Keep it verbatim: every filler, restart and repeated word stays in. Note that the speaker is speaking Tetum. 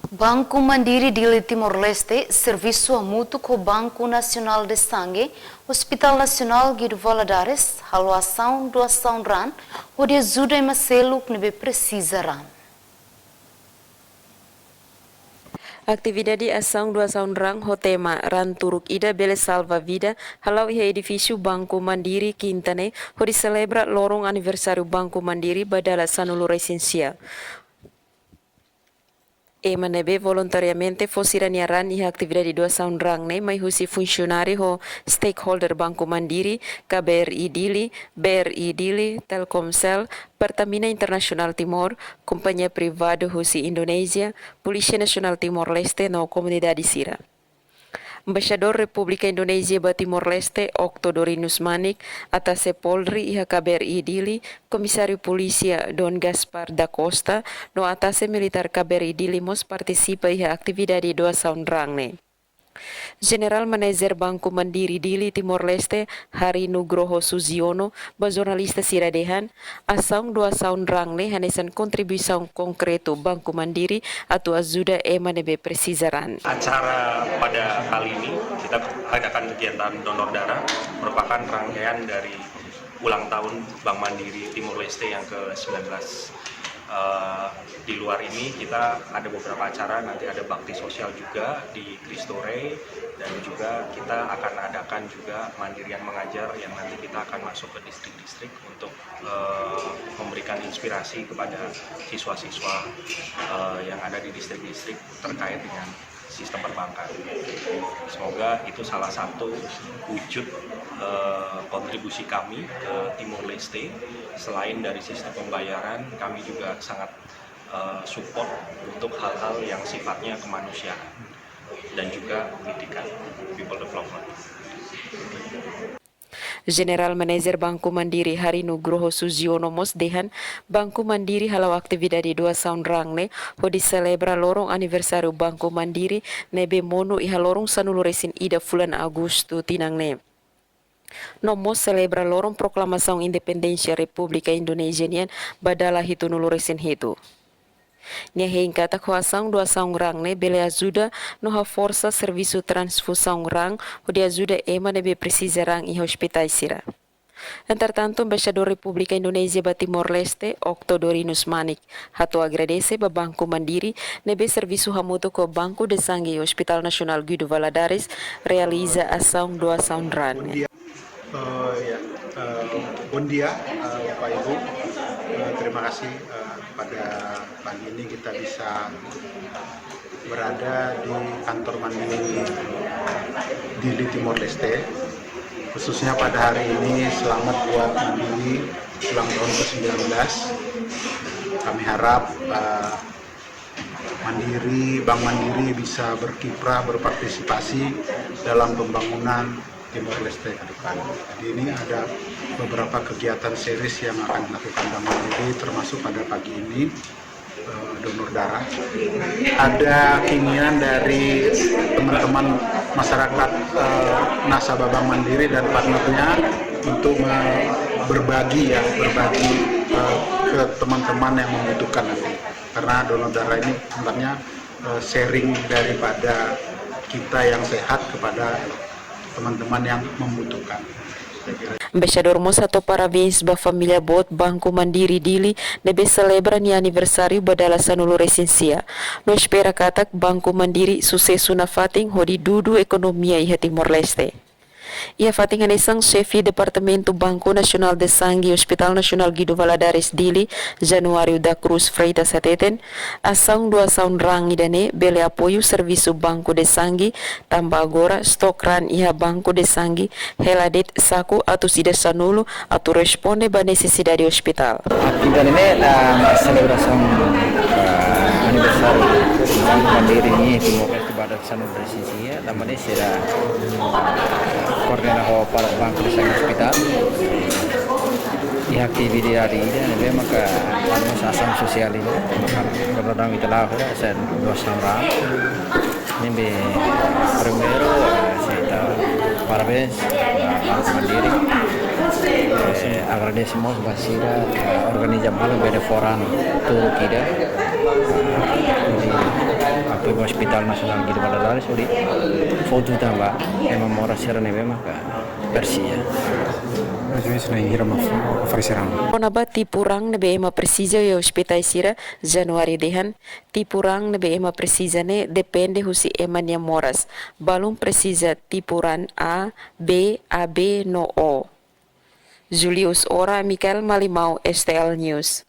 Banco Mandiri Dili Timor-Leste, servisu hamutuk ho Banco Nacional de Sangue, Hospital Nasionál Guido Valadares, halo asaun doasaun raan, hodi ajuda ema seluk ne'ebé presiza raan. Atividade asaun doasaun raan ho tema Raan Turuk Ida Bele Salva Vida, hala'o iha edifísiu Banco Mandiri, Kinta ne'e, hodi selebra loron aniversáriu Banco Mandiri ba dala sanulu-resin-sia. Ema ne'ebé voluntariamente fó sira-nia raan iha atividade doasaun raan ne'e mai husi funsionáriu ho stakeholder Banco Mandiri, K B R I Dili, B R I Dili, Telkomsel, Pertamina Internasionál Timor, kompañia privadu husi Indonézia, Polísia Nasionál Timor-Leste no komunidade sira. Embaixadór Repúblika Indonézia ba Timor-Leste, Okto Dorinus Manik, Atase Polri iha K B R I Dili, Komisáriu Polísia Dom Gaspar da Costa, no Atase Militár K B R I Dili mós partisipa iha atividade doasaun raan ne'e. Jenerál Manajer Banco Mandiri Dili Timor-Leste, Hari Nugroho Suziono, ba jornalista sira dehan, asaun doasaun raan ne'e hanesan kontribuisaun konkretu Banco Mandiri atu ajuda ema ne'ebé presiza raan. Acara pada kali ini kita adakan kegiatan donor darah, merupakan rangkaian dari ulang tahun Bank Mandiri Timor Leste yang ke sembilan belas. Eh, di luar ini kita ada beberapa acara, nanti ada bakti sosial juga di Cristo Rei, dan juga kita akan adakan juga Mandirian Mengajar yang nanti kita akan masuk ke distrik-distrik untuk, eh, memberikan inspirasi kepada siswa-siswa, eh, yang ada di distrik-distrik terkait dengan sistem perbankan. Semoga itu salah satu wujud, eh, kontribusi kami ke Timor Leste. Selain dari sistem pembayaran, kami juga sangat, eh, support untuk hal-hal yang sifatnya kemanusiaan dan juga pendidikan, people development. Jenerál Manajer Banco Mandiri Hari Nugroho Suziono mós dehan, Banco Mandiri hala'o atividade doasaun raan ne'e hodi selebra loron aniversáriu Banco Mandiri ne'ebé monu iha loron sanulu-resin-ida fulan Agostu tinan ne'e. No mós selebra loron proklamasaun independénsia Repúblika Indonézia nian ba dala hitunulu-resin-hitu. Nia hein katak ho asaun doasaun raan ne'e bele ajuda no haforsa servisu transfuzaun raan hodi ajuda ema ne'ebé presiza raan iha ospitais sira. Entretantu, Embaixadór Repúblika Indonézia ba Timor-Leste, Okto Dorinus Manik, hato'o agradese ba Banco Mandiri ne'ebé servisu hamutuk ho Banco de Sangue Hospital Nasionál Guido Valadares realiza asaun doasaun raan ne'e. Eh, ya, eh, bom dia, eh, Bapak Ibu. Eh, terima kasih, eh, pada pagi ini kita bisa berada di kantor Mandiri Dili Timor Leste. Khususnya pada hari ini, selamat buat Mandiri ulang tahun kesembilan belas. Kami harap, eh, Mandiri, Bank Mandiri bisa berkiprah, berpartisipasi dalam pembangunan Timor Leste ke depan. Jadi, ini ada beberapa kegiatan series yang akan dilakukan Bank Mandiri, termasuk pada pagi ini, eh, donor darah. Ada keinginan dari teman-teman masyarakat, eh, nasabah Bank Mandiri dan partnernya untuk me-, berbagi, ya, berbagi, eh, ke teman-teman yang membutuhkan nanti. Karena donor darah ini sebenarnya, eh, sharing daripada kita yang sehat kepada teman-teman yang membutuhkan. Saya kira Embaixadór mós hato'o parabéns ba família boot Banco Mandiri Dili ne'ebé selebra nia aniversáriu ba dala sanulu-resin-sia. No espera katak Banco Mandiri susesu nafatin hodi dudu ekonomia iha Timor-Leste. Iha fatin hanesan, Xefe Departamentu Banco Nacional de Sangue Hospital Nasionál Guido Valadares Dili, Januário da Cruz Freitas hateten, asaun doasaun raan ida-ne'e bele apoiu servisu Banco de Sangue, tanba agora stok raan iha Banco de Sangue hela de'it saku atus ida sanulu atu responde ba nesesidade ospitál. Atividade ne'e, ah, selebrasaun, ah, aniversáriu Banco Mandiri nian iha Timor-Leste ba dala sanulu-resin-sia, tanba ne'e sira koordena ho para Banco de Sangue Hospital. Iha atividade ida ne'ebé maka halo asaun sosiál ida, maka donor darah ita la'o, ita doasaun raan. Ne'ebé primeiru, eh, sei ita parabéns ba Banco Mandiri. Eh, agradese mós ba sira, eh, organiza malu bele fó raan turuk ida. Hodi atu Hospital Nasionál Guido Valadares hodi fó ajuda ba ema moras sira ne'ebé maka presiza. Mas mesmo na Irama oferecerão. Kona-ba tipu raan ne'ebé ema presiza iha ospitais sira, Januário dehan, tipu raan ne'ebé ema presiza ne'e depende husi ema nia moras. Balun presiza tipu raan A, B, A B no O. Julius Ora, Mikael Malimau, S T L News.